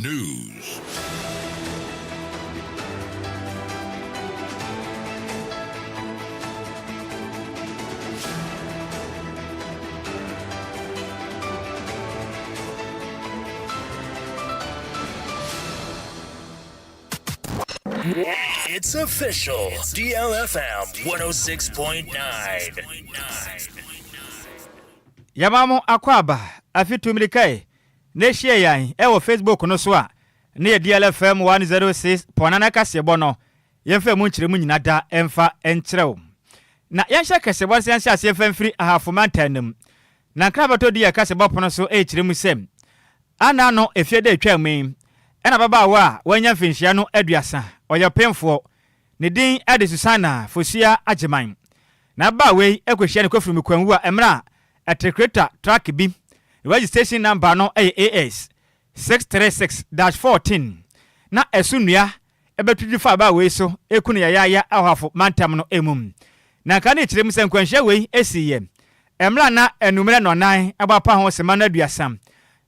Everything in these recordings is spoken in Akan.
News. It's official. DLFM 106.9. Yɛma mo akwaaba afi tu mmirika yi na ehyia yɛn wɔ Facebook no so a ne yɛ DLFM 106.9 kaseɛbɔ no yɛmfa emu nkyerɛmu nyina da mfa nkyerɛ wo. Na yɛnhyɛ kaseɛbɔ no sɛ yɛnhyɛ aseɛ mfa mfiri Ahafo mantam no mu. Na nkrabɛtɔ di yɛ kaseɛbɔ pono so rekyerɛ mu sɛ Ana no efie da etwaa mu yi, ɛna ababaawa a wanya mfinhyia no aduasa, ɔyɛ ɔpemfoɔ. Ne din de Susanna Fosuaa Agyeman. Na ababaawa yi kɔhyia ne kɔfiri mu kwanwu a mmerɛ a ɛtrekreta truck bi, ne registration number no yɛ AS 636-14, na ɛso nnua bɛtwitwi fa ababaawa yi so ku no yayaaya Ɔhafo mantam no mu. Na nka ne kyerɛ mu sɛ nkwanhyia wei siiɛ mmerɛ a na anwummerɛ nnɔnnan bɔ apa ho sema no aduasa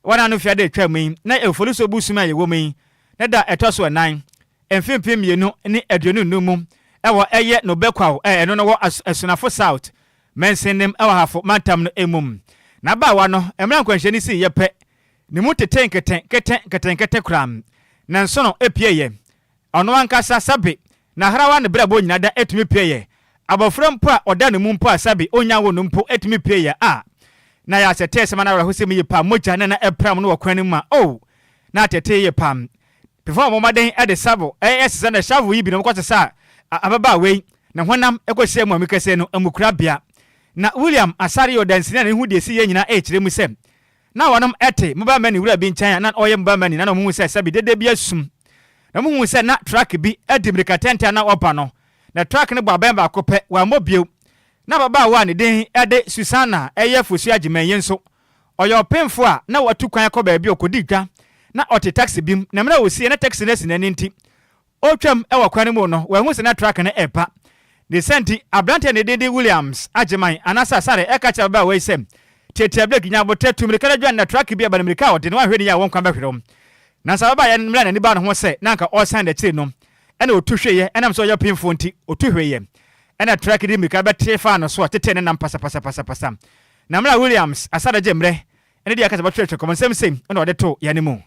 wɔ n'ano fiada a ɛtwaam yi na Oforisuo bosome a yɛwɔ mu yi ne da a ɛtɔ so ɛnan mfe 2025 mu wɔ ɛyɛ Nobekwaw a ɛno no wɔ Asunafo South mansin no mu wɔ Ahafo mantam no mu. N'abaawa no mmerɛ a nkwanhyia no siiɛ pɛ Ne mu tetee nketenkete nketenkete koraa, na nsono pieeɛ. Ɔno ankasa, sɛbe, n'ahrawa ne berɛboɔ nyinaa da tumi pieeɛ. Abɔfra mpo a ɔda ne mu mpo a sɛbe ɔnnya nwoo no mpo tumi pieeɛ. A Na ɛyɛ aseteesɛm anaa awerɛhosɛm yie paa, mogya na na ɛpram no wɔ kwan no mu a, oh, na atetee yie paa. Before wɔbɔ mmɔden de savo ɛsesa na shovel yi bi na wɔkɔsesaa ababaawa yi ne honam kɔhyɛɛ mu a mekɛsɛ no amukorabea. Na William Asare yɛ ɔdanseni a ne ho deɛ ɛsiiɛ nyinaa ɛrekyerɛ mu sɛ Na wɔnom te mobile money wura bi nkyɛn a na ɔyɛ mobile money na na wɔhu sɛ sɛbi dede bi asum. Na wɔhu sɛ na truck bi adi mmirika tɛntɛn a na ɔba no. Na truck no bɔ abɛn baako pɛ, wammɔ bio. Na ababaawa a ne din de Susanna yɛ Fosu Agyeman yi nso, ɔyɛ ɔpemfo a na watu kwan akɔ baabi a ɔkɔdi dwa. Na ɔte taxi bi mu, na mmerɛ a ɔsiiɛ na taxi no asi n'ani nti, Ɔretwam wɔ kwan no mu no, wanhu sɛ na truck no reba. Ne saa nti, aberante a ne din de Williams Agyeman, anaasɛ Asare, ka kyerɛɛ ababaawa yi sɛ, Tiatia breki, nya aboterɛ, tu mmirika na dwane na truck bi reba na mmirika a ɔde no, wanhwɛ no yie a wo nkwa bɛhwere wo. Nanso ababaawa yi mmerɛ a n'ani baa ne ho sɛ na anka ɔresan n'akyiri no, ɛna ɔtu hweeɛ, ɛnam sɛ ɔyɛ ɔpemfoɔ nti, ɔtu hweeɛ. Ɛna truck de mmirika bɛtee faa no so a tetee ne nam pasapasapasapasa. Na mmerɛ a Williams Asare gyee mmerɛ ne deɛ aka sɛ bɛtwerɛtwerɛ kɔmɔnsɛm sei na ɔde too yɛn mu.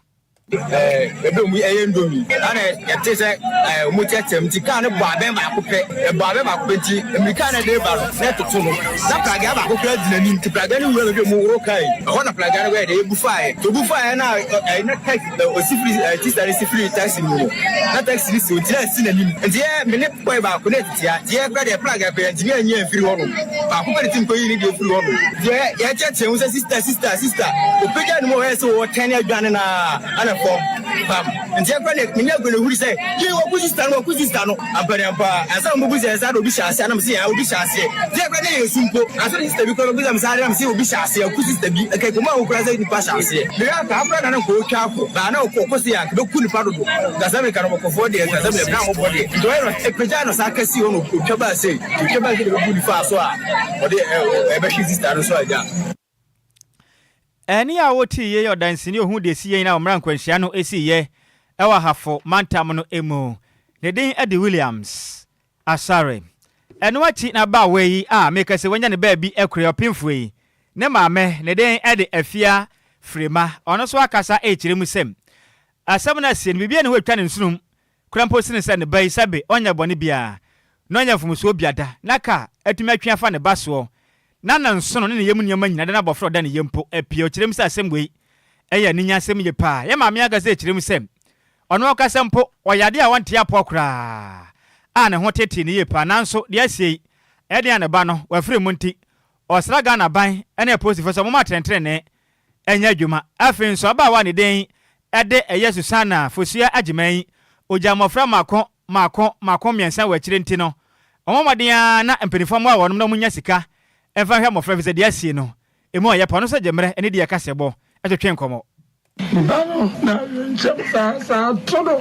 Ɛɛ ebe mu ɛyɛ ndomi ɛna yɛte sɛ ɛɛ ɔmo kyɛkyɛm nti kaa no bɔ abɛn baako pɛ ɛbɔ abɛn baako pɛ nti mmirika na ɛde ba no na ɛtoto no na pragea baako koraa di n'anim nti pragea no wura baabi a ɔmo woro kaa yi ɛhɔ na pragea no kɔyɛ dɛ ebu faeɛ nti obu faeɛ na ɛɛ na taxi osi firi ɛɛ tista no si firi taxi mu no na taxi no si nti na esi n'anim nti yɛ me ne bɔy baako na ɛtete ha nti yɛ kora deɛ pragea pɛ yɛntumi anyi amfiri hɔ nom baako pɛ ne tim kɔyi ne deɛ firi hɔ nom nti yɛ yɛkyɛkyɛ ho sɛ sista sista sista opagya ne mu ɔyɛ sɛ wɔtɛn adwane no a ana fam pam nti ɛkora ne mene agua no huri sɛ ye wɔku sista no wɔku sista no ampaniampa ansa na wɔbɛbu sɛ ɛsa na obi hyɛ aseɛ anam sɛ yɛ obi hyɛ aseɛ nti ɛkora ne yɛ su mpo ansa na sista bi kora bɛbu sɛ anam sɛ obi hyɛ aseɛ ɔku sista bi ɛka kɔmu a wokora sɛ nipa hyɛ aseɛ mehwɛ aka akora na na nkɔ ɔtwa akɔ baa na ɔkɔ ɔkɔ sɛ yɛ anka bɛku nipa dodo nkasa meka no bɔkɔfoɔ deɛ nkasa meka na wɔbɔ deɛ nti ɔyɛ no ɛpagya no saa kɛsi hɔ no ɔtwa baa sei ɔtwa baa sei de bɛbu nifa so a ɔde ɛbɛhwe sista no so agya. Ɛnne a wotee yei yɛ ɔdanseni a ohuu deɛ ɛsiiɛ nyinaa wɔ mmerɛ a nkwanhyia no siiɛ wɔ Ahafo mantam no mu. Ne din de Williams Asare. Ɛno akyi na abaawa yi a meka sɛ wanya ne baabi kura ɔpemfoɔ yi, ne maame, ne din de Afia Frema, ɔno nso akasa rekyerɛ mu sɛ asɛm no asie no, biribiara nni hɔ a ɛtwa ne nsonom kura mpo sene sɛ ne ba yi sɛbe ɔnyɛ bɔne biara na ɔnyɛ mfomsoɔ biada na ka atumi atwe afa ne ba soɔ na ne nsono ne ne yam nneɛma nyina da n'abɔfra a ɔda ne yam mpo apue. Ɔkyerɛ mu sɛ asɛm wei yɛ aninyasɛm yie paa. Yɛn maame ankasa kyerɛ mu sɛ ɔno ankasa mpo ɔyɛ adeɛ a ɔnte apɔ koraa a ne ho tetee no yie paa nanso deɛ asie yi ɛyɛ den a ne ba no wafiri mu nti ɔsra Ghana aban ne apolisifoɔ sɛ wɔmma atɛntenenee nyɛ adwuma. Afei nso abaawa a ne din de ɛyɛ Susanna Fosuah Agyemang yi, ɔgyaa mmɔfra mmaako mmaako mmaako mmiɛnsa wɔ akyire nti no, wɔmmɔ mmɔden ara na mpanimfoɔ mmoa wɔn na wɔnnya sika mfa nhwɛ mmɔfra efisɛ deɛ asie no, emu ɔyɛ pa. Ɔno nso gye mmerɛ ne deɛ kaseɛbɔ twetwe nkɔmmɔ. Ne ba no na awerɛnkyɛm saa saa to no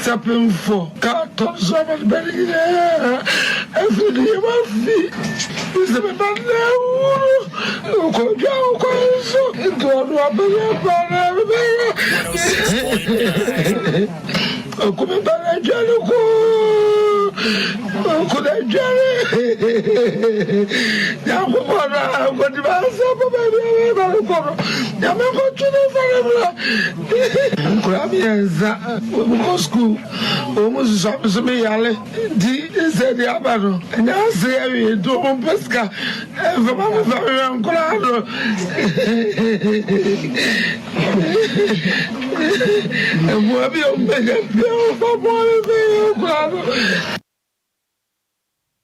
sɛ pemfo ka tɔ so ama ne ba no nyinaa. Afei de yɛn afi sɛ me ba no awu no, ɔkɔdwa ɔkwan so nti ɔno abɛyɛ ba no bɛyɛ ɔko me ba no adwane kɔ ɔko no adwane Nyankopɔn na nkɔdi ma asɛ bɔ baabi a bɛba no kɔ no Nyame nkɔtwe ne mfa no mmra. Nkwadaa mmiɛnsa wɔn kɔ sukuu wɔn mu susua me so me yare nti sɛ deɛ aba no ɛnyɛ ase awie nti wɔn mpɛ sika ɛnfa ma me fa mehwɛ nkwadaa no mmoa bi a wɔn bɛnya bia wɔn fa mmoa me fɛ nkwadaa no.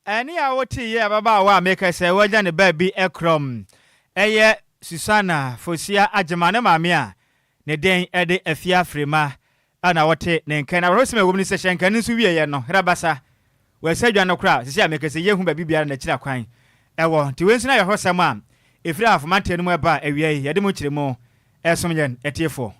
Ɛnne a wotee yɛ ababaawa a meka sɛ wagya ne baabi korɔm. Ɛyɛ Susanna Fosia Agyemang ne maame a ne din de Afia Frema na wɔte ne nka. Na awerɛhosɛm a ɛwɔ mu ne sɛ hyɛnka no nso wieeɛ no, Hrabasa, wɔasi adwa no koraa. Seesei a meka sɛ yɛnhu baabi biara n'akyiri akwan wɔ. Nti wei nso ne awerɛhosɛm a ɛfiri Ahafo mantam no mu ɛba awia yi. Yɛde mu nkyerɛmu resom yɛn atiefoɔ.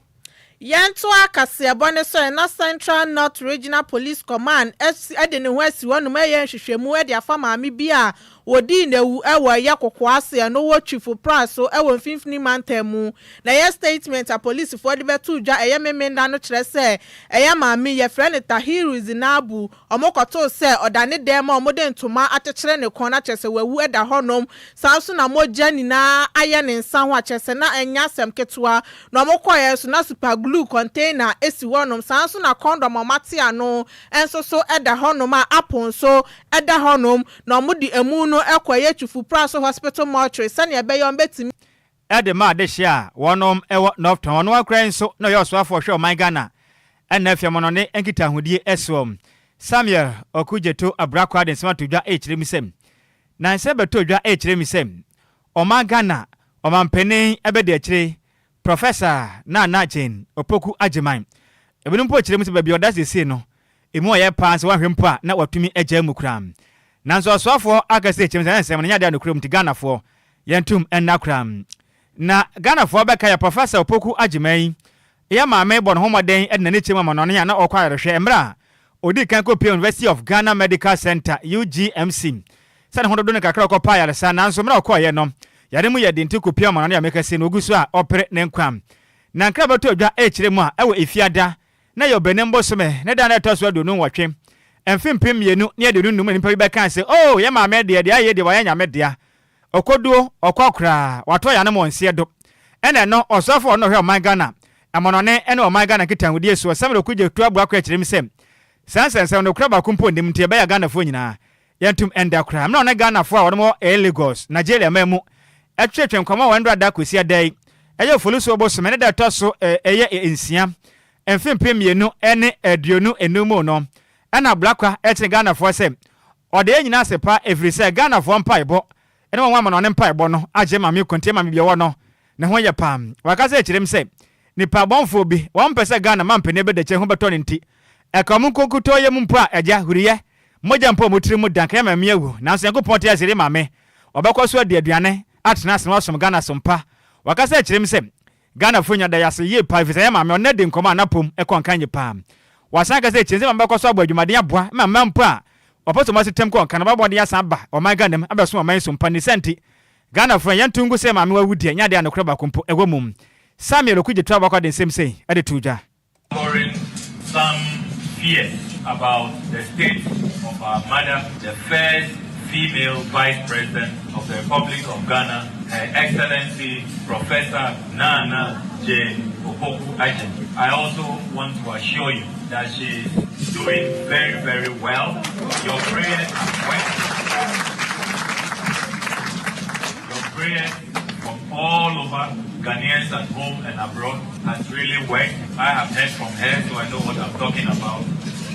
Yɛntoa kaseɛbɔ no so ɛ, na Central North Regional Police Command asi de ne ho asi hɔnom reyɛ nhwehwɛmu de afa maame bi a wɔdii no awu wɔ ɛyɛ Kokoase ɛno wɔ Twifo Praso wɔ Mfimfini Mantam mu. Na ɛyɛ statement a polisifoɔ de bɛtoo dwa ɛyɛ Memenda no kyerɛ sɛ ɛyɛ maame yi yɛfrɛ no Tahiru Zinabu Wɔkɔtoo sɛ ɔda ne dan mu a wɔde ntoma akyekyere ne kɔn, na kyerɛ sɛ wawu da hɔnom. Saa ara nso na mogya nyinaa ayɛ ne nsa ho a kyerɛ sɛ na ɛnyɛ asɛm ketewa. Na wɔkɔeɛ nso, na super glue container si hɔnom. Saa ara nso na kɔndɔm a wɔate ano nso so da hɔnom a apple nso da hɔnom. Na wɔde amu no kɔeɛ Twifo-Praso Hospital Mortuary sɛnea ɛbɛyɛ a wɔbɛtumi de ma adehye a wɔnom wɔ Northton. Ɔno ara koraa nso na ɔyɛ ɔsoafoɔ ɔhwɛ ɔman Ghana ɛna afei amannɔne nkitahodie soɔ. Samuel Okudzeto Aburakwa de nsɛm ato dwa rekyerɛ mu sɛ, Na nsɛm bɛtɔ dwa rekyerɛ mu sɛ ɔman Ghana ɔmanpanin abɛdi akyire Professor Nana Jane Opoku Agyemang. Ebinom mpo kyerɛ mu sɛ baabi a ɔda seesei no emu ɔyɛ paa sɛ wanhwɛ mpo a na watumi agyae mu koraa. Nanso ɔsoafoɔ aka sɛ kyerɛ mu sɛ nsɛm no nyɛ adeɛ a nokorɛ mu nti Ghanafoɔ Yɛntom nna koraa. Na Ghanafoɔ bɛka yɛ Professor Opoku Agyemang yi yɛ maame bɔ ne ho mmɔden de n'ani kyerɛ mu amanɔne a na ɔrekɔ ayarehwɛ mmerɛ a ɔdii kan kɔpuee University of Ghana Medical Centre, UGMC, sɛ ne ho dodo no kakra ɔkɔpɛ ayaresa nanso mmerɛ a ɔkɔeɛ no yare mu yɛ den nti kɔpuee amanɔne a meka sei no ɔgu so a ɔpere ne nkwa. Na nkra bɛtɔ dwa rekyerɛ mu a ɛwɔ Efiada na ɛyɛ Ɔbɛnem bosome ne da a ɛtɔ so 28, mfe 2025 na nnipa bi bɛkaa sɛ, Oh, yɛn maame deɛ, deɛ ayɛ deɛ wayɛ Nyame dea. Ɔkɔduo, ɔkɔ koraa, watɔ yɛn anom wɔ nseɛ do. Ɛna ɛno, ɔsoafo a ɔno na ɔhwɛ ɔman Ghana amanɔne ne ɔman Ghana nkitahodie soɔ, Samuel Okudzeto Abuakwa kyerɛ mu sɛ, saa nsɛnsɛm no, nokorɛ baako mpo nnim nti ɛbɛyɛ a Ghanafoɔ nyinaa yɛntom ɛnda koraa. Mmerɛ a ɔne Ghanafoɔ a wɔnom wɔ ɛyɛ Lagos, Nigeria man mu twetwe nkɔmmɔ wɔ ɛndora da Kwasiada yi, ɛyɛ Oforisuo bosome ne da ɛtɔ so ɛyɛ nsia, mfe 2025 mu no, ɛna Blakwa kyerɛ Ghanafoɔ sɛ ɔda yɛn nyinaa ase paa ɛfiri sɛ Ghanafoɔ mpaebɔ ne wɔn amanɔne mpaebɔ no agye Maame Konte Maame Biawɔ no ne ho yɛ paa. Wakasa akyerɛ mu sɛ nipa bɔnfoɔ bi wɔn mpɛ sɛ Ghana mampanin bɛdakyire ho bɛtɔ no nti ɛka wɔn nkonkutoo yɛ mu mpo a agya huriyɛ mogya mpo wɔn tiri mu da nka yɛ Maame awu nanso Nyankopɔn te ase de Maame ɔbɛkɔ so adi aduane atena ase na wasom Ghana som pa. Wakasa akyerɛ mu sɛ Ghanafoɔ nya da yi ase yie paa efisɛ ɛyɛ maame ɔne di nkɔmmɔ a n'apom kɔ nkan yie paa. Wasan aka sɛ akyire nsɛm a mobɛkɔ so abɔ adwumaden aboa ma mmaa mpo a wɔpɛ sɛ wɔn asetam kɔ nkan no wɔbɛbɔ mmɔden asan aba ɔman Ghana mu abɛsom ɔman yi so mpa. Ne saa nti Ghanafoɔ yɛnto ngu sɛ maame wawu deɛ nyɛ adeɛ a nokorɛ baako mpo ɛwɔ mu. Samuel Okudzeto Abuakwa de nsɛm sei de too dwa. harboring some fears about the state of our mother, the first female Vice President of the Republic of Ghana, Her Excellency Professor Nana Jane Opoku Agyeman. I also want to assure you that she is doing very, very well. Your prayers have worked. Your prayers from all over Ghanaians at home and abroad has really worked. I have heard from her, so I know what I'm talking about.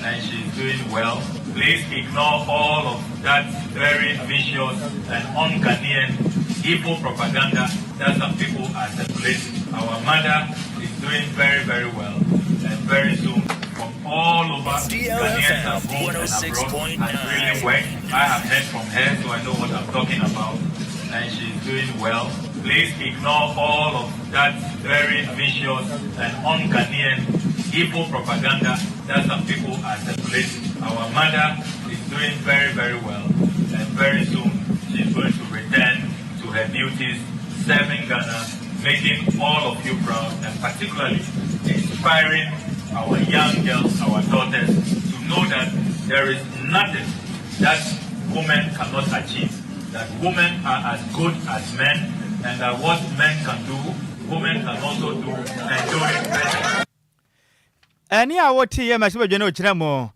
And she's doing well. Please ignore all of that very vicious and un-Ghanaian evil propaganda that some people are circulating. Our mother is doing very, very well. And very soon, from all over Ghanaians at home and abroad has really worked. I have heard from her, so I know what I'm talking about. And she's doing well. Please ignore all of that very vicious and un-Ghanaian evil propaganda that some people are circulating. Our mother is doing very, very well. And very soon, she's going to return to her duties, serving Ghana, making all of you proud, and particularly inspiring our young girls, our daughters, to know that there is nothing that women cannot achieve, that women are as good as men, and that what men can do, women can also do, and do it better. Ɛnne a woteeɛ mmarahyɛbadwa no rekyerɛ mu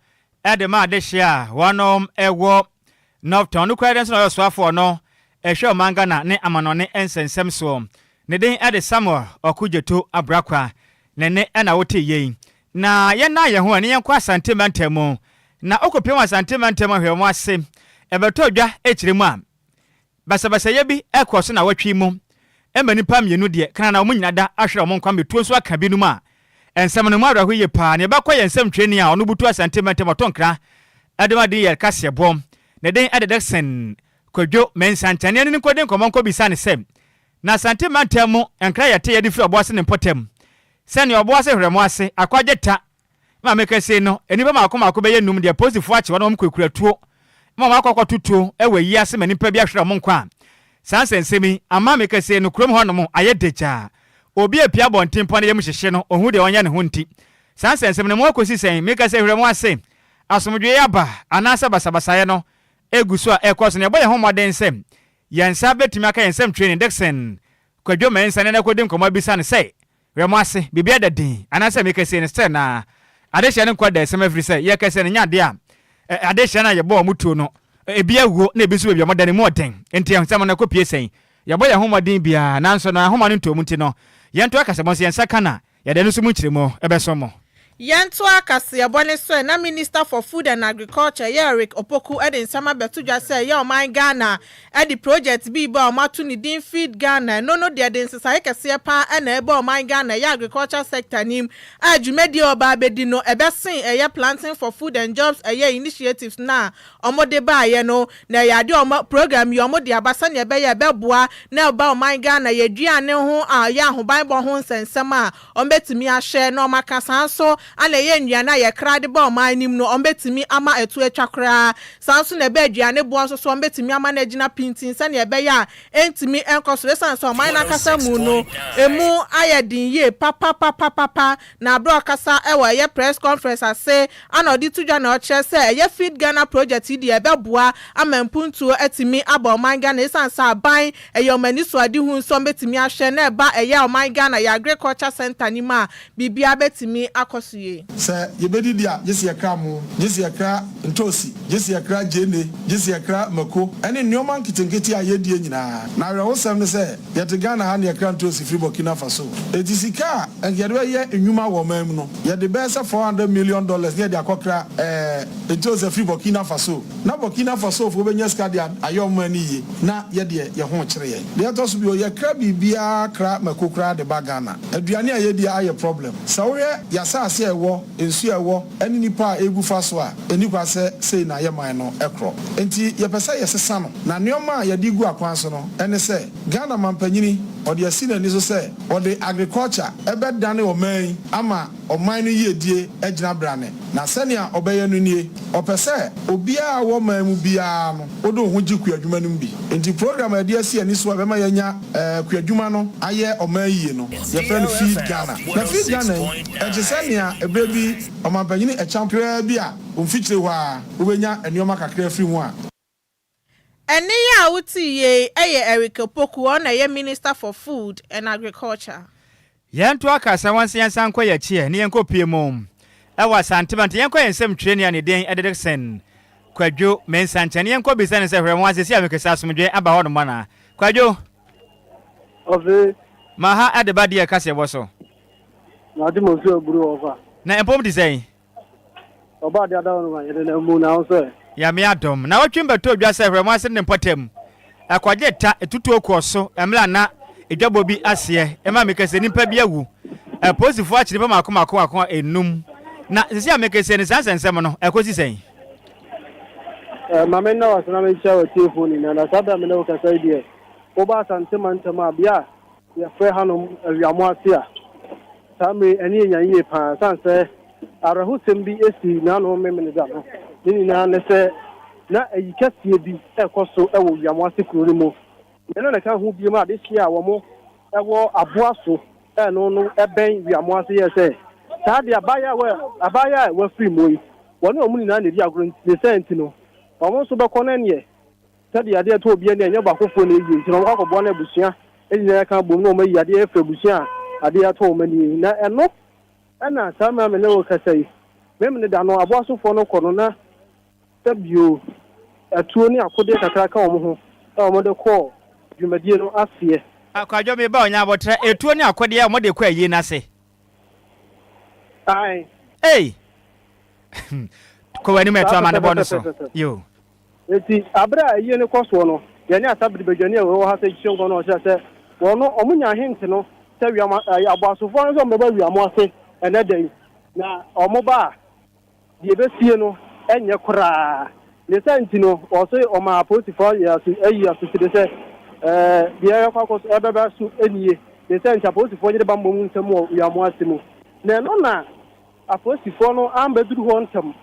de ma adehyeɛ a wɔnom wɔ Northtown no koraa dɛ nso na ɔyɛ ɔsoafoɔ no ɛhwɛ ɔman Ghana ne amanɔne nsɛnsɛm soɔ. Ne din de Samuel Okudzeto Aburakwa. Ne nne na wotee yei. Na yɛnnan yɛn ho ɛ ne yɛnkɔ Asante mantam mu. Na wokɔpiem wɔ Asante mantam ahwɛmu ase ɛbɛtɔ dwa kyerɛ mu a, Basabasayɛ bi kɔɔ so nnawɔtwe yi mu ma nnipa mmienu deɛ kan na wɔn nyinaa da ahwere wɔn nkwa ma etuo nso aka binom a nsɛm no mu awerɛhow yie paa. Nea ɛbɛkɔ yɛ nsɛmtwerɛni a ɔno butu Asante mantam ɔtɔ nkra de ma DL kaseɛbɔ. Ne din de Dickson Kwadwo Mensah Nkyɛn. Yɛne no nkɔdi nkɔmmɔ nkɔbisa no sɛ, na Asante mantam mu nkra a yɛte yɛde firi Ɔboase ne mpɔtam sɛnea Ɔboase Hwerɛmoase, Akwagye Ta, Ma meka sei no, nnipa mmaako mmaako bɛyɛ num deɛ apolisifoɔ akye wɔn na wɔkurakura tuo ma wɔakɔ akɔto tuo wɔ ayi ase ma nnipa bi ahwere wɔn nkwa a, saa nsɛnsɛm yi ama meka sei no kurom hɔnom ayɛ dagyaa. Obi apue abɔnten mpo a ne yam hyehye no, ɔnhu deɛ ɔnyɛ ne ho nti. Saa nsɛnsɛm no, mu akɔsi sɛn? Meka sɛ hwere mo ase, asomdwoeɛ aba anaasɛ basabasayɛ no gu so a ɛrekɔ so no, yɛbɔ yɛn ho mmɔden sɛ yɛn nsa bɛtumi aka yɛn nsɛmtwerɛni Dickson Kwadwo Mensah ne no akɔdi nkɔmmɔ abisa no sɛ Hwɛ mo ase, biribi ada din, anaasɛ mekɛseɛ no sɛ na adehyeɛ no nkɔ da asɛm ɛfiri sɛ yɛkɛseɛ no nyɛ adeɛ a adehyeɛ no a yɛbɔ wɔn tuo no ebi awuo na ebi nso baabi a wɔda no mu ɔden nti nsɛm no ɛkɔ pie sɛn yɛbɔ yɛn ho mmɔden biara nanso no ahoma no ntɔɔ mu nti no yɛnto akasɛbɔ nso yɛn nsa ka na yɛde ɛno nso mu nkyerɛmu ɛbɛso mo. Yɛntoa kaseɛbɔ no so ɛ, na Minister for Food and Agriculture yɛ Eric Opoku de nsɛm abɛto dwa sɛ ɛyɛ ɔman Ghana de project bi reba a wɔato ne din Feed Ghana, ɛno no deɛ de nsesaeɛ kɛseɛ paa na ɛreba ɔman Ghana ɛyɛ agriculture sector no mu a dwumadie a wɔba abɛdi no ɛbɛsen ɛyɛ Planting for Food and Jobs ɛyɛ initiatives no a wɔde baeɛ no na ɛyɛ adeɛ a wɔn program yi wɔde aba sɛdeɛ ɛbɛyɛ a ɛbɛboa na ɛba ɔman Ghana yɛ aduane ho a ɛyɛ ahobanbɔ ho nsɛnsɛm a wɔbɛtumi ahwɛ na wɔaka saa nso na ɛyɛ nnuane a yɛkra de ba ɔman no mu no wɔbɛtumi ama ɛto atwa koraa saa nso na ɛbɛ aduane boɔ nso so wɔbɛtumi ama no agyina pintinn sɛdeɛ ɛbɛyɛ a ɛntumi nkɔ soro ɛsiane sɛ ɔman no ankasa mu no ɛmu ayɛ den yie papapapapa na berɛ a ɔkasa wɔ ɛyɛ press conference ase ana ɔde to dwa na ɔkyerɛ sɛ ɛyɛ Feed Ghana project yi deɛ ɛbɛboa ama mpuntuo atumi aba ɔman Ghana ɛsiane sɛ aban Ɛyɛ wɔn anisoadehu nso a wɔbɛtumi ahwɛ na ɛba ɛyɛ ɔman Ghana yɛ Agriculture Centre no mu a, biribiara bɛtumi akɔ so yie. Sɛ yɛbɛdidi a, gye sɛ yɛkra mo, gye sɛ yɛkra ntoosi, gye sɛ yɛkra gyeene, gye sɛ yɛkra mako, ne nnoɔma nketenkete a yɛdie nyinaa. Na awerɛhosɛm ne sɛ, yɛte Ghana ha na yɛkra ntoosi firi Burkina Faso. Enti sika a anka yɛde bɛyɛ nnwuma wɔ ɔman mu no, yɛde bɛyɛ sɛ $400 million na yɛde akɔkra ntoosi afiri Burkina Faso. Na Burkina Fasofoɔ bɛnya sika de ayɛ wɔn ani yie na yɛdeɛ yɛn ho rekyere yɛn. Deɛ ɛtɔ so bio, yɛkra biribiara kra mako koraa de ba Ghana. Aduane a yɛdi ayɛ problem. Sɛ wohwɛ y'asaase a ɛwɔ, nsuo a ɛwɔ ɛne nnipa a ɛrebu fa so a, ɛnni kwa sɛ sei na yɛ man no korɔ. Enti yɛpɛ sɛ yɛsesa no. Na nnoɔma a yɛde regu akwan so no ne sɛ, Ghana mampanyini ɔde asi n'ani so sɛ ɔde agriculture bɛdane ɔman yi ama ɔman no yiedie agyina brane, na sɛnea ɔbɛyɛ no nie, ɔpɛ sɛ obiara a ɔwɔ man mu biara no, wode wo ho gye kuadwuma no mu bi. Enti program a yɛde asi ani so a ɛbɛma yɛanya kuadwuma no ayɛ ɔman yie no, yɛfrɛ no Feed Ghana. Na Feed Ghana yi, ɛte sɛ nea ɛberɛ bi ɔmampanyini Acheampong koraa bi a ɔmfikyire hɔ ara wobɛnya nneɛma kakra afiri ho a, Ɛnne yi a wote yei yɛ Eric Opoku, ɔno na ɛyɛ Minister for Food and Agriculture. Yɛnto akasa wɔn sɛ yɛnsan nkɔ yɛn akyi ɛ ne yɛnkɔ pie mu wɔ Asante Mante yɛnkɔ yɛn nsɛm twerɛni a ne din de Dickson Kwadwo Mensah nkyɛn ne yɛnkɔ bisa no sɛ hwɛ wɔn asɛsi a mekasa asomdwoeɛ aba hɔ nom anaa Kwadwo Ɔfe. Ma ha de ba deɛ kaseɛ bɔ so. Na ade mo nso aburu ɔfa. Na mpom te sɛn? Ɔbaa de ada hɔ no ma yɛde no amu na wo sɛ. Nyame adom. Nawɔtwe mbɛtɔɔ dwa sɛ Hwɛmu ase ne mpɔtam. Ɛkɔgye ta etutuo kɔɔ so mmerɛ a na edwabɔ bi aseɛ ɛma meka sɛ nipa bi awu. Apolisifoɔ akye nipa mako mako mako enum. Na sisi a meka sei no saa nsɛnsɛm no ɛkɔsi sɛn? Eh, ma menna wo ase na menkyia w'atiefoɔ nyinaa. Na saa berɛ a me ne wo kasa yi deɛ, woba Asante mantam a, bea a yɛfrɛ hanom Awiamoase a, Saa mmere yi, ani yɛ nyan yie paa ɛsiane sɛ awerɛhosɛm bi sii n'ano Memeneda no. Ne nyinaa ne sɛ, na ayi kɛseɛ bi rekɔ so wɔ Wiamoase kuro no mu. Na ɛno na ɛka ho bio ma adehyeɛ a wɔn wɔ aboa so ɛno no bɛn Wiamoase yɛɛ sɛ saa deɛ abaayewa abaayewa a wafiri mu yi wɔne wɔn nyinaa na ɛdi agorɔ nti ne saa nti no wɔn nso bɛkɔ no ɛneɛ sɛdeɛ adeɛ ɛtɔ obi ani a ɛnyɛ baakofoɔ na ɛyie nti no wɔkɔ akɔboa no abusua nyinaa ka bom na wɔn ayi adeɛ afiri abusua a adeɛ atɔ wɔn ani na ɛno ɛna saa mmerɛ me ne wo kasa yi memene da no aboasofoɔ no kɔ no na Sɛ bio, atuo ne akodeɛ kakra ka wɔn ho a wɔde kɔɔ dwumadie no aseɛ. Kwadwo me ba ɔnya aboterɛ, etuo ne akodeɛ a wɔde kɔ ayie no ase. Ae. Ei! Kɔ w'anim ɛto Saa amanebɔ no so. pɛpɛpɛpɛpɛ. Yo. Enti aberɛ a ayie no kɔ soɔ no, yɛne Asabere badwani a ɔwɔ ha sɛ Kyinkɔ no ɔkyerɛ sɛ wɔn no wɔn nya hint no sɛ Wiamo, aboasofoɔ no sɛ wɔbɛba Wiamo ase ɛnɛ da yi, na wɔn ba a, Deɛ ɛbɛsie no nyɛ koraa. Ne saa nti no, ɔse ɔmaa apolisifoɔ ayɛ aso ayi asotire sɛ ɛɛ deɛ ɛrekɔ akɔ so ɛbɛba so nie. Ne saa nti apolisifoɔ yere bammɔ mu nsɛm wɔ Wiamoase mu. Na ɛno na apolisifoɔ no ambɛduru hɔ ntɛm.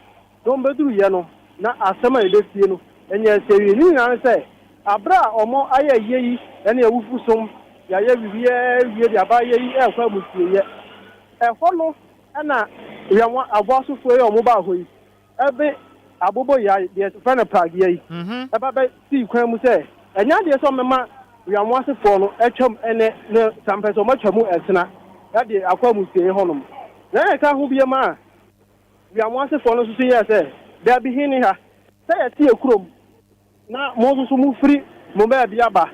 Na wɔbɛduruiɛ no, na asɛm a ɛbɛsie no nyɛ asi awie. Ne nyinaa ne sɛ, aberɛ a wɔayɛ ayie yi ne awufosom, yɛayɛ biribiara awie de aba ayɛ yi rekɔ amusieeɛ. Ɛhɔ no Ɛna Wiamoa aboasofoɔ yi a wɔn baa hɔ yi de aboboyaa yi, deɛ yɛfrɛ no pragea yi, ba bɛ sii kwan mu sɛ ɛnyɛ adeɛ sɛ wɔbɛma Wiamoa asefoɔ no atwam ɛnɛ na sɛ ampɛ sɛ wɔatwa mu ɛsena de akɔ amusieɛ hɔnom. Na ɛka ho biom a, Wiamoa asefoɔ no nso so yɛɛ sɛ, Daabi, he ne ha, sɛ yɛte yɛ kurom Na mo nso so mofiri mo baabi aba,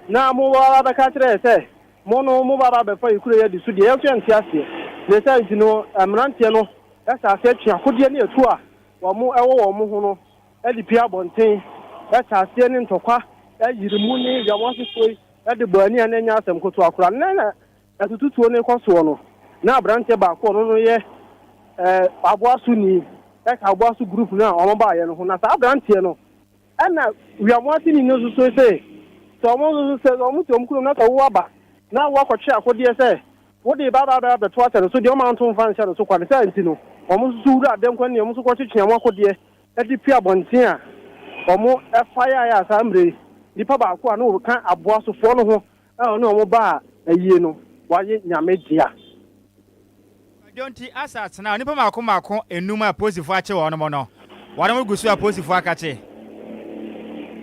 na moreba abɛka akyerɛ yɛn sɛ, mo no moreba abɛfa yɛn kuro yi adi so deɛ, yɛn nso yɛnte aseɛ. Ne saa nti no, mmeranteɛ no hyɛɛ aseɛ twee akodeɛ ne atuo a wɔwɔ wɔn ho no de pue abɔnten, hyɛɛ aseɛ ne ntɔkwa yere mu ne wɔn asefoɔ yi de bɔɔ ani a na ɛnyɛ asɛm ketewa koraa. Nnɛ na atututuo no rekɔ soɔ no, na aberanteɛ baako a ɔno no yɛ aboasoni ka aboaso group no a wɔbaeɛ no ho. Na saa aberanteɛ no, ɛna Wiamoaseni no nso so se, sɛ wɔn nso so sɛ wɔn te wɔn kurom na sɛ wo aba na woakɔtwe akodeɛ sɛ wode reba aba abɛto ahyɛ no so deɛ ɔma nto mfa nhyɛ no so kwa. Ne saa nti no, wɔn nso so wura Adenkwa ne wɔn nso kɔtwetwe wɔn akodeɛ de pue abɔnten a wɔfaeɛ a saa mmerɛ yi nipa baako a na ɔka aboasofoɔ no ho a ɔne wɔn baa ayie no, wayɛ Nyame dea. Kwadwo nti asa atena a nnipa mmaako mmaako nnum a apolisifo akye wɔn no, wɔn gu so a apolisifo akakye.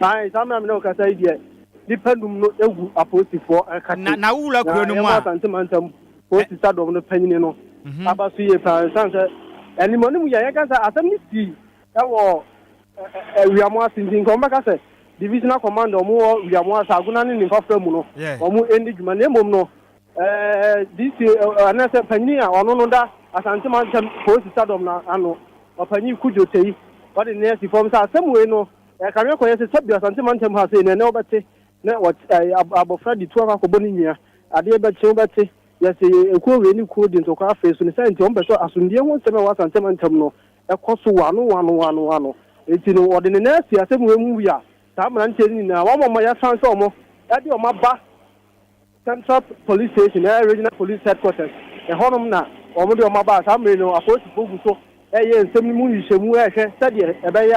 Ae, saa mmerɛ a me ne wo kasa yi deɛ, nnipa nnum no gu apolisifoɔ akakye. Na na wo wura Na kuro no mu yɛn a. Asante mantam polisi sadɔm no panyini no aba so yie paa, ɛsiane sɛ animuanimu yɛ, yɛka sɛ asɛm no sii wɔ Wiamoase nti nka wɔbɛka sɛ divisional commander wɔn wɔ Wiamoase, Agona ne ne mfafra mu no wɔn nni dwuma na mmom no DC anaasɛ panyin a ɔno no da Asante mantam polisi sadɔm no ano, ɔpanyin Kudjo Tei, ɔde ne asi fam sɛ asɛm wei no ɛkame akɔyɛ sɛ sɛbi Asante mantam ha sei na ɛnɛ wobɛte na abɔfra de tuo akɔ akɔbɔ ne nua, adeɛ bɛkye wobɛte yɛse ekuo wei ne kuo di ntɔkwa afei so ne saa nti wɔn pɛ sɛ asomdwie ho nsɛm a ɛwɔ Asante mantam no ɛkɔ so wɔ ano wɔ ano wɔ ano wɔ ano. Enti no, wɔde ne nan asi asɛm wei mu wie a, saa mmeranteɛ no nyinaa, wɔn a yɛasan sɛ wɔn de wɔn aba Central Police Station, ɛyɛ Regional Police Headquarters, ɛhɔnom na wɔde wɔn aba. Saa mmerɛ no, apolisifoɔ gu so reyɛ nsɛm no mu nhwehwɛmu rehwɛ sɛdeɛ ɛbɛyɛ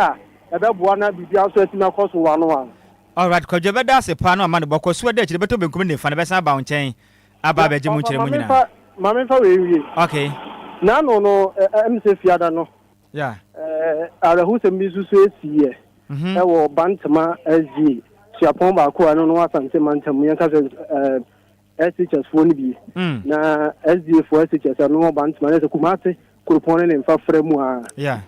a ɛbɛboa na biribiara nso atumi akɔ so wɔ ano wɔ ano. Alright Kwadwo yɛbɛda ase paa na wama no bɔkɔ so ɛda akyire bɛtɔ benkum ne nifa na bɛsan aba wo nkyɛn aba Na abɛgye mu ɔfa nkyerɛmu ma nyinaa. memfa ma memfa wei nwie. Okay. N'ano no ɛ ɛ ɛm sɛ Fiada no Yeah. ɛ awerɛhosɛm bi nso so esiiɛ Mhm. ɛwɔ Bantama SDA suapɔn baako a ɛno no wɔ Asante mantam mu yɛnka sɛ ɛ SHS foɔ no bi na SDA foɔ SHS ɛno wɔ Bantama ne sɛ Kumase kuropɔn ne ne mfafra mu a.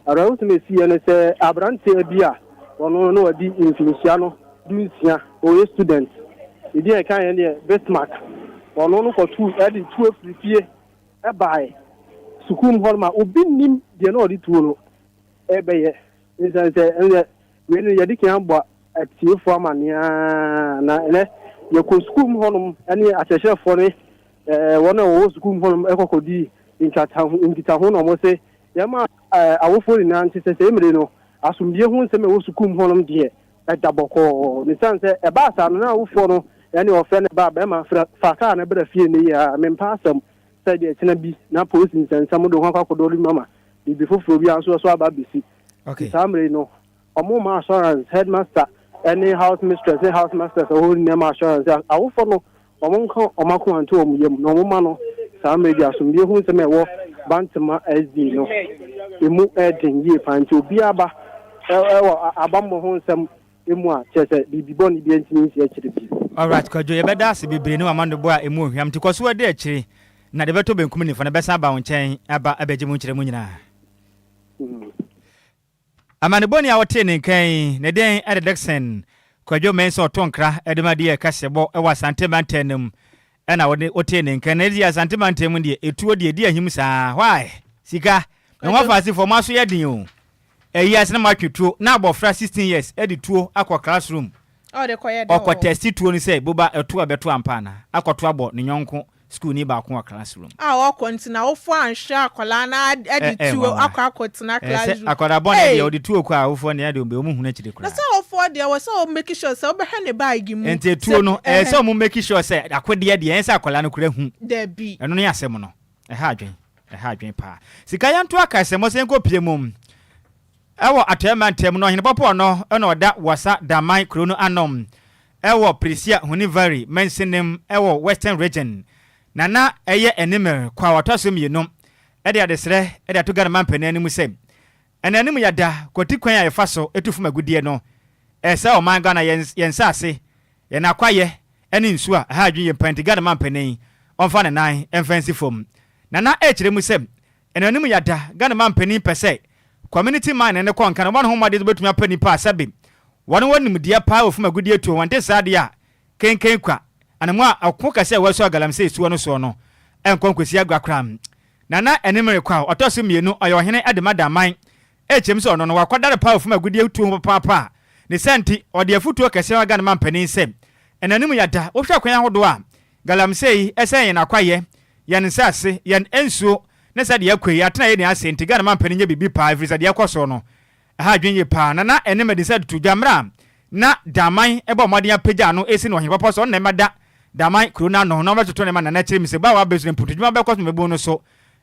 Awerɛhosɛm a ɛsiiɛ ne sɛ aberanteɛ bi a ɔno na wadi mfinhyia no 16, ɔyɛ student, ne din a ɛka yɛn deɛ Bismarck, ɔno no kɔtu ɛde tuo firi fie ɛbae sukuu mu hɔ no ma obi nnim deɛ na ɔde tuo no ɛbɛyɛ. Ɛsiane sɛ ɛnɛ wei no yɛde kan abɔ atiefoɔ amanneɛ ara na ɛnɛ yɛkɔ sukuu mu hɔnom ne akyerɛkyerɛfoɔ ne wɔn a wɔwɔ sukuu mu hɔnom kɔkɔdii nkitaho na wɔn se yɛma awofoɔ nyinaa nte sɛ sɛ mmere no asomdie ho nsɛm a ɛwɔ sukuu mu hɔnom deɛ ɛda bɔkɔɔ. Ne siane sɛ ɛbaa saa no na awofoɔ no ɛne ɔfrɛ ne ba bɛrima fa kaa no bra fie ne yie a mempɛ asɛm sɛ deɛ kyena bi na polisi nsɛnsɛm de ho akɔ akɔdɔre mu ama biribi foforɔ biara nso ɛso aba abɛsi. Okay. Saa mmerɛ yi no. Wɔrema assurance, headmaster ne house mistress ne house masters a wɔwɔ hɔ nyinaa ma assurance sɛ awofo no wɔnka wɔn akoma nto wɔn yam na wɔmma no saa mmerɛ bi. Asomdwoeɛ ho nsɛm a ɛwɔ Bantama SD no ɛmu ɛden yie paa nti obiara ba ɛwɔ abammɔ ho nsɛm mu a kyerɛ sɛ biribi bɔne biara ntumi nsi akyire bio. Alright Kwadwo, yɛbɛda ase bebree ne w'amanobɔ a ɛmu ɔhwam nti kɔ so di akyire na deɛ ɛbɛtɔ benkum ne nifa no bɛsan aba wo nkyɛn aba abɛgye mu nkyerɛmu nyinaa. Amanebɔni a wotee ne nka yi, ne din de Dickson Kwadwo Mensah ɔto nkra de ma deɛ kaseɛbɔ wɔ Asante mantam no mu ɛna wode wotee ne nka. Na ɛdi Asante mantam mu deɛ etuo deɛ ɛdi ahim saa. Why? Sika. Me ho afaasifoɔ mo aso yɛ den o. Ɛyi ase na moatwe tuo na abɔfra 16 years de tuo akɔ classroom Ɔde kɔyɛ dɛn wɔ ɔkɔ hɔ? tɛsti tuo no sɛ boba ɛto a ɛbɛto ampa anaa akɔto abɔ ne yɔnko sukuuni baako wɔ classroom. A ɔkɔ nti n'awofo anhwɛ akwadaa no ara Ɛ de ɛ tuo nwanwa. akɔ akɔtena Ɛɛ sɛ classroom. akwadaa bɔne Ei! deɛ ɔde tuo kɔ a awofoɔ deɛ ɛde wɔn hunu akyire Na koraa. sɛ awofoɔ deɛ ɛwɔ sɛ wɔn make sure sɛ wobɛhwɛ ne bag mu Nti sɛ etuo no ɛyɛ sɛ ɛhɛn. wɔn make sure sɛ akodeɛ deɛ ɛnyɛ sɛ akwadaa no koraa hu. Dabi. Ɛno ne asɛm no. Ɛha adwen. Ɛha adwen paa. Sika yɛnto akasamu sɛ yɛnkɔ pie mu. Ɛwɔ Atɔeɛ Mantam no, Ɔhene Pɔpɔɔ no na ɔda Wassa Daman kuro no ano wɔ Prisia Hunivari mansinim wɔ Western Region, na na ɛyɛ Animer kwa a ɔtɔ so mmienu de adesrɛ de ato Ghana manpanin anim sɛ ɛnanim yada kwati kwan a yɛfa so tu fam agudeɛ no ɛsɛe ɔman Ghana yɛn nsaase, yɛn akwayɛ ne nsuo a ɛha adwene yie paa nti Ghana manpanin ɔmfa ne nan mfa nsi fam. Na na ɛkyerɛ mu sɛ Ɛnanom yada, Ghana manpanin pɛ sɛ community mining no kɔ nkan, ɔbɔ ne ho mmɔden sɛ ɔbɛtumi apɛ nnipa a sɛbe wɔn wɔ nimdeɛ paa wɔ fam agudeɛ tuo ho, ɛnte saa deɛ a kenken kwa, anamu a ɔko kɛse a wɔasua galamsey suo no soɔ no nkɔ nkɔsi agua koraa. Nana Animere Kwaw, ɔtɔ so mmienu, ɔyɛ ɔhene de ma Daman, ɛkyerɛm sɛ ɔno no wakɔdare paa wɔ fam agudeɛ tuo ho papaapa a ne saa nti ɔde afutuo kɛseɛ ma Ghana manpanin sɛ ɛnanom yada, wohwɛ kwan ahodoɔ a galamsey sɛe yɛn akwayɛ, Yɛn nsase, yɛn nsuo, ne sɛdeɛ ɛkɔ yi, atena yɛn ase nti Ghana mampanin nyɛ biribi paa ɛfiri sɛ deɛ ɛkɔ soɔ no, ɛha adwene yie paa. Na na ɛne madi sɛ to dwa mmerɛ a na Daman bɔ mmɔden apagya ano resi no ɔhene papa sɛ ɔno na ɛmmɛda Daman kuro no ano na ɔmmɛtoto ne ma Nana kyerɛ me sɛ bɔ a wabɛ so no mpuntudwuma bɛkɔ so ma mmabun no so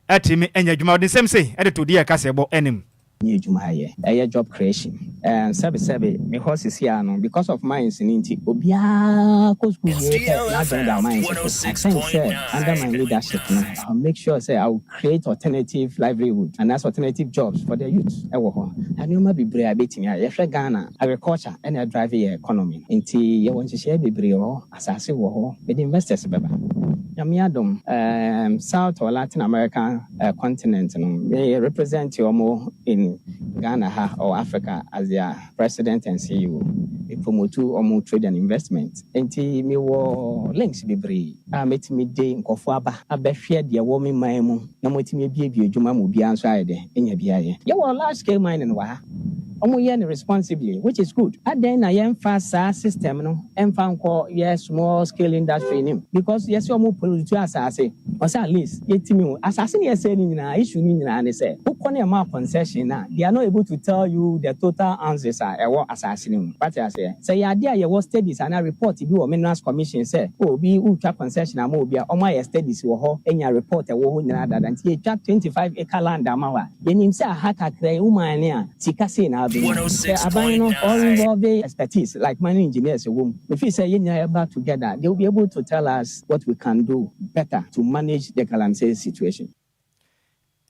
atumi anya adwuma. Ɔde nsɛm sei de too deɛ ɛka sɛ ɛbɔ anim. Nyɛ adwuma ayɛ. Ɛyɛ job creation. Ɛɛm sɛbe sɛbe me hɔ sisi ara no because of mines no nti obiara kɔ school wie pɛ n'adwene da mines so. I think sɛ under my leadership no I will make sure sɛ I will create alternative livelihood anaasɛ alternative jobs for the youth ɛwɔ hɔ. Nneɛma bebree a yɛbɛtumi ayɛ. Yɛhwɛ Ghana a agriculture ɛna ɛdrive yɛn economy no nti yɛwɔ nhyehyɛeɛ bebree wɔ hɔ. Asase wɔ hɔ, mede investors bɛba. Nyame adom, ehm, South or Latin American eh, continent no, me represent wɔn in Ghana ha or Africa as their president and CEO. Me promote wɔn trade and investment. Nti me wɔ links bebree a mɛtumi de nkurɔfoɔ aba abɛhwɛ deɛ ɛwɔ me man mu na wɔatumi abuebue adwuma ma obiara nso ayɛ dɛ anya bi ayɛ. Yɛwɔ large scale mining wɔ ha. Ɔmo yɛ no responsibly which is good. Adɛn na yɛnfa saa system no nfa nkɔ yɛ small scale industry no mu because yɛse ɔmo pollute asaase. Ɔsɛ at least yɛtumi hu asaase no yɛsɛe no nyinaa issue no nyinaa ne sɛ wokɔ na yɛma wo concession no a they are not able to tell you the total ounces a ɛwɔ asaase no mu. Wate aseɛ? Sɛ ɛyɛ adeɛ a yɛwɔ studies anaa report bi wɔ minerals commission sɛ oh obi wotwa concession ama obi a ɔmo ayɛ studies wɔ hɔ anya report ɛwɔ hɔ nyinaa dada nti yɛtwa 25 acre land ama wo a Yɛnim sɛ aha kakra yi wo mine a sika sei na wobɛnya. Sɛ aban no ɔ involve expertise like mining engineers wɔ mu, me feel sɛ yɛn nyinaa yɛba together they will be able to tell us what we can do better to manage the galamsey situation.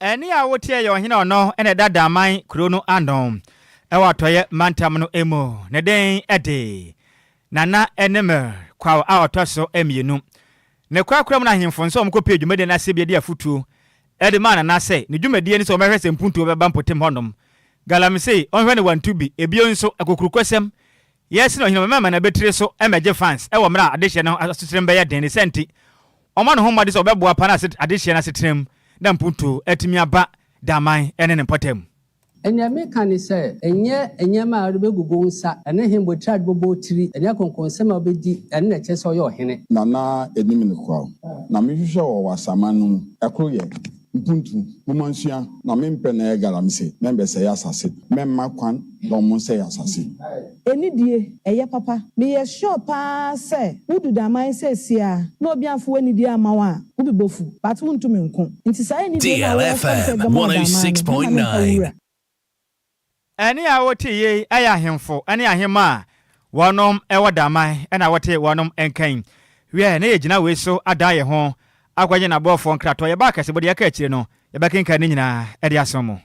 Ɛnne a woteɛ yɛ ɔhene a ɔno na ɛda Daman kuro no ano wɔ Atɔeɛ mantam no mu. Ne din de Nana Animer Kwaw a ɔtɔ so mmienu. Ne korakora mu no ahemfo nso a wɔkɔpuee dwumadie no ase bi de afotuo de maa Nana sɛ ne dwumadie ne sɛ ɔmmɛhwɛ sɛ mpuntuo bɛba mpɔtam hɔnom. Galamsey, ɔnhwɛ ne wantu bi. Ebio nso, akokurukosɛm, yɛsene ɔhene ɔbɛma amana abɛtire so mmɛgye fans wɔ mmerɛ a adehyeɛ no asetenam bɛyɛ den. Ne saa nti, ɔma ne ho mmɔden sɛ ɔbɛboa pa na adehyeɛ no asetenam na mpuntuo atumi aba Daman ne ne mpɔtam. Nea meka ne sɛ, ɛnyɛ nneɛma a wode bɛgugu wo nsa, ɛne hemmotiri a wode bɛbɔ wo tiri, ɛne akɔnkɔnsɛm a wobɛdi, ɛno na ɛkyerɛ sɛ woyɛ ɔhene. Nana anim no koraw na mehwehwɛ wɔ w'asaman no mu. Ɛkoro yɛ, mpuntu, momma nsua, na mempɛ na ɛyɛ galamsey, mɛmbɛsɛe asase, mɛmma kwan na ɔmo nsɛe asase. Anidie, ɛyɛ papa. Meyɛ sure paa sɛ wo du Daman seesie a na obi amfa w'anidie amma wo a, wo bi bɔ fu, but wo ntumi nko. Nti saa anidie no a wo expect sɛ DLFM ɛbɛma wo Daman no, mɛma no mpa wo 106.9. wura. Ɛnne a wote yei yɛ ahemfo ne ahemmaa a wɔnom wɔ Daman na wote wɔnom nka yi. Wiɛ, na yɛgyina wei so adan yɛn ho akɔgye n'aboɔfoɔ nkratoɔ. Yɛba akɛsebɔ deɛ ɛka akyire no, yɛbɛkenkan ne nyinaa de aso mo.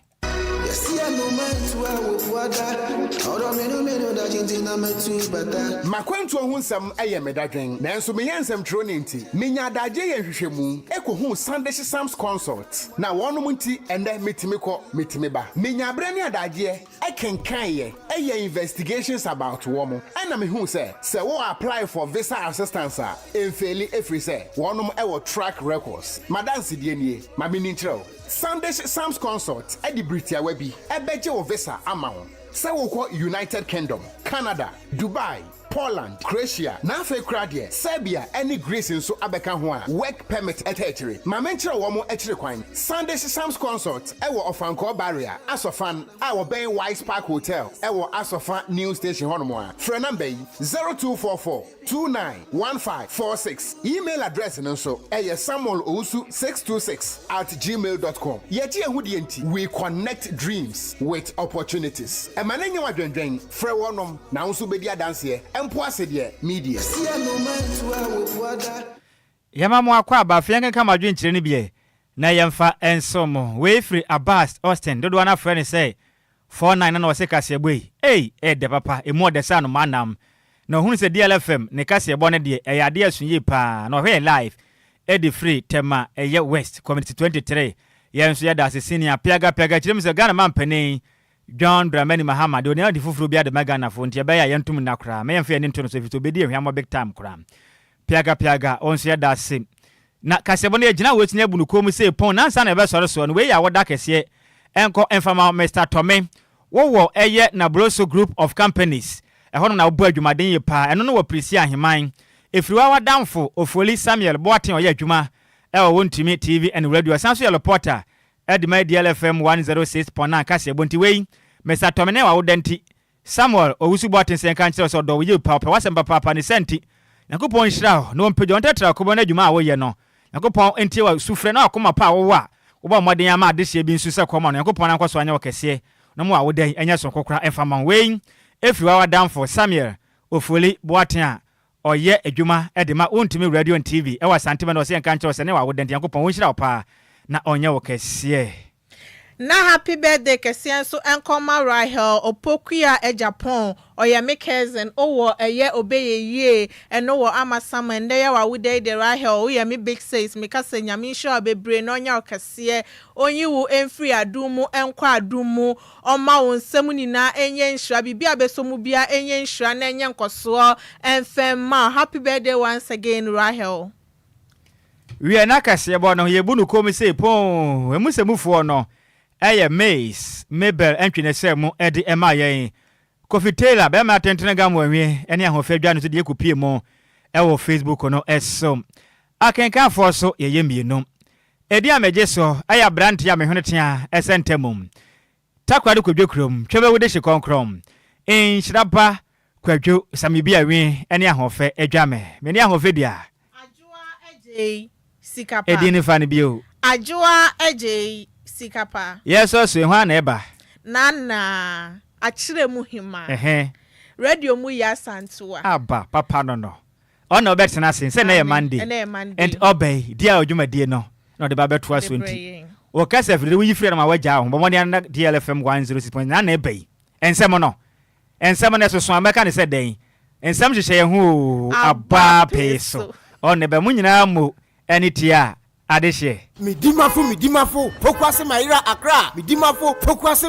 M'akwantuo ho nsɛm yɛ me dadwen, nanso meyɛ nsɛmtwerɛni nti, menya adagyeɛ yɛ nhwehwɛmu kɔhuu Sandeshe Sams Consult, na wɔnom nti ɛnnɛ metumi kɔ, metumi ba. Menya berɛ ne adagyeɛ kenkaneeɛ, yɛɛ investigations about wɔn, ɛna mehuu sɛ, sɛ wo apply for visa assistance a, ɛmfeeli ɛfiri sɛ wɔnom wɔ track records. M'adansedie nie, ma menni nkyerɛ wo. Sandeshe Sams Consult de bere tiawa bi bɛgye wo visa ama wo sɛ wokɔ United Kingdom, Canada, Dubai, Poland, Croatia, na afei koraa deɛ Serbia ne Greece nso abɛka ho a work permit ta akyire. Ma menkyerɛ wɔn akyiri kwan. Sandeshe Sams Consult wɔ Ɔfankɔɔ Barrier, Asɔfan, a wɔbɛn Wise Park Hotel wɔ Asɔfa New Station hɔnom a. Frɛ number yi, 0244 291546. Email address no nso yɛ samuelowusu626 at gmail dot com. Yɛgye yɛn ho die nti, we connect dreams with opportunities. Ɛma no nyɛ wo adwendwen, frɛ wɔnom na wo nso wobɛdi adanseɛ, mpo ase deɛ media. Yɛma mo akwaaba, afei yɛnkenka mo adwenkyerɛ no bi ɛ, na yɛmfa nsom mo. Wei firi Abbas Austin, dodoɔ no ara frɛ no sɛ 49 na na ɔse kaseɛbɔ yi, ei, ɛyɛ dɛ papa, ɛmu ɔdɛ sɛ anomaa nam. Na ɔhunu sɛ DLFM ne kaseɛbɔ no deɛ, ɛyɛ adeɛ a ɛso yie paa. Na ɔhwɛ yɛn live de firi Tema ɛyɛ West, Community 23. Yɛn nso yɛda ase Senior Piaga Piaga kyerɛ mu sɛ Ghana mampanin John Dramani Mahama deɛ ɔnni ade foforɔ biara de ma Ghanafoɔ nti ɛbɛyɛ a yɛntom nna koraa. Ma yɛmfa yɛn ani nto no so ɛfiri sɛ ɔbɛdi yɛn hwammɔ big time koraa. Piaga piaga, wo nso yɛda ase. Na kaseɛbɔ no yɛgyina wei so na yɛabu no kɔn mu sei pɔn na ansa na yɛbɛsɔre soɔ no wei yɛ awoda kɛseɛ ɛnkɔ mfa ma wo Mister Tɔme wo wɔ ɛyɛ Nabroso group of companies ɛhɔ nom na wobɔ adwumaden yie paa ɛno no wɔ Prisia Aheman ɛfiri wo ara w'adamfo Ofoli Samuel Boateng ɔyɛ adwuma ɛwɔ Wontumi TV and Radio ɔsan nso yɛ lɔpɔta ɛde ma ADL FM 106.9 kaseɛbɔ nti wei Mister Tɔme na ɛwɔ awoda nti Samuel Owusu Boateng sɛ nka nkyerɛ wo sɛ ɔdɔ wo yie paa, ɔpɛ w'asɛm papaapa, ne saa nti Nyankopɔn nhyira wo na ɔmpagya wo ntratra kɔbɔ ne adwuma a woyɛ no. Nyankopɔn ntie wo sufrɛ na w'akoma pa a wowɔ a wobɔ mmɔden ama adehyeɛ bi nso sɛ kɔma no. Nyankopɔn ankɔ so anyɛ wo kɛseɛ na ɔma w'awoda yi nyɛ sononko koraa mfa mma wo. Wei firi w'adamfo Samuel Ofoli Boateng a ɔyɛ adwuma de ma Wontumi Radio and TV wɔ Asante Mɛnɛ ɔsɛ yɛnka nkyerɛ wo sɛ ne w'awoda nti Nyankopɔn ɔnhyira wo paa na ɔnyɛ wo kɛseɛ. Na happy birthday kɛseɛ nso nkɔ ma Rahel Opokuya Agyapong, ɔyɛ me cousin, owɔ ɛyɛ Obeyeyie, ɛno wɔ Amasaman, ndɛ yɛ w'awoda yi deɛ Rahel woyɛ me big sis, meka sɛ Nyame nhyira wo bebree na ɔnyɛ wo kɛseɛ, ɔnyi wo mfiri adom mu nkɔ adom mu, ɔmma wo nsɛm nyinaa nyɛ nhyira, biribi a bɛsɔ mu biara nyɛ nhyira na ɛnyɛ nkɔsoɔ mfɛm mma wo, happy birthday once again Rahel. Wiɛ na kaseɛbɔ no yɛbu no komm sei poo, emu sɛmufoɔ no yɛ Mays, Mabel Antwi na ɛsɛɛ mu de maa yɛn. Kofi Taylor, bɛrima atentene Gamoanwie ne Ahoɔfɛ Dwa no nso deɛ kɔpie mu wɔ Facebook no so. Akenkanfoɔ nso yɛyɛ mmienu. Edin a megye so yɛ aberanteɛ a me hwene tea sɛ ntamu. Takoradi Kwadwo kurom, Twɛbɛwu dehye kɔnkrɔn, Nhyira ba Kwadwo Samibia wi ne ahoɔfɛ adwa me, me ne ahoɔfɛ dua. Adwoa agyei sika pa. Edin no fa no bio. Adwoa agyei sika pa. Yɛsɔ so yi, hwan na ɛba? Nana, akyerɛ mu hema. Ɛhɛn. Radio mu yɛ Asantewa. Aba, papa no no. Ɔno na ɔbɛtena ase sɛ nnɛ yɛ Monday. Ɛnɛ yɛ Monday. Nti ɔba yi, di a dwumadie no na ɔde ba bɛtoa so nti. Wɔ kasa afiri de woyi firi a na ma wagyaa wo ho. Bɔ mmɔden ara na DLFM 106.9 na ɛba yi. Nsɛm no, nsɛm no ɛsoso a mɛka no sɛ dɛn? Nsɛm hyehyɛ yɛn ho oo, aba pee so. Ɔno na ɛba. Mo nyinaa mo ani tua adehyeɛ. Medimafo medimafo pokuase mayera Accra medimafo pokuase.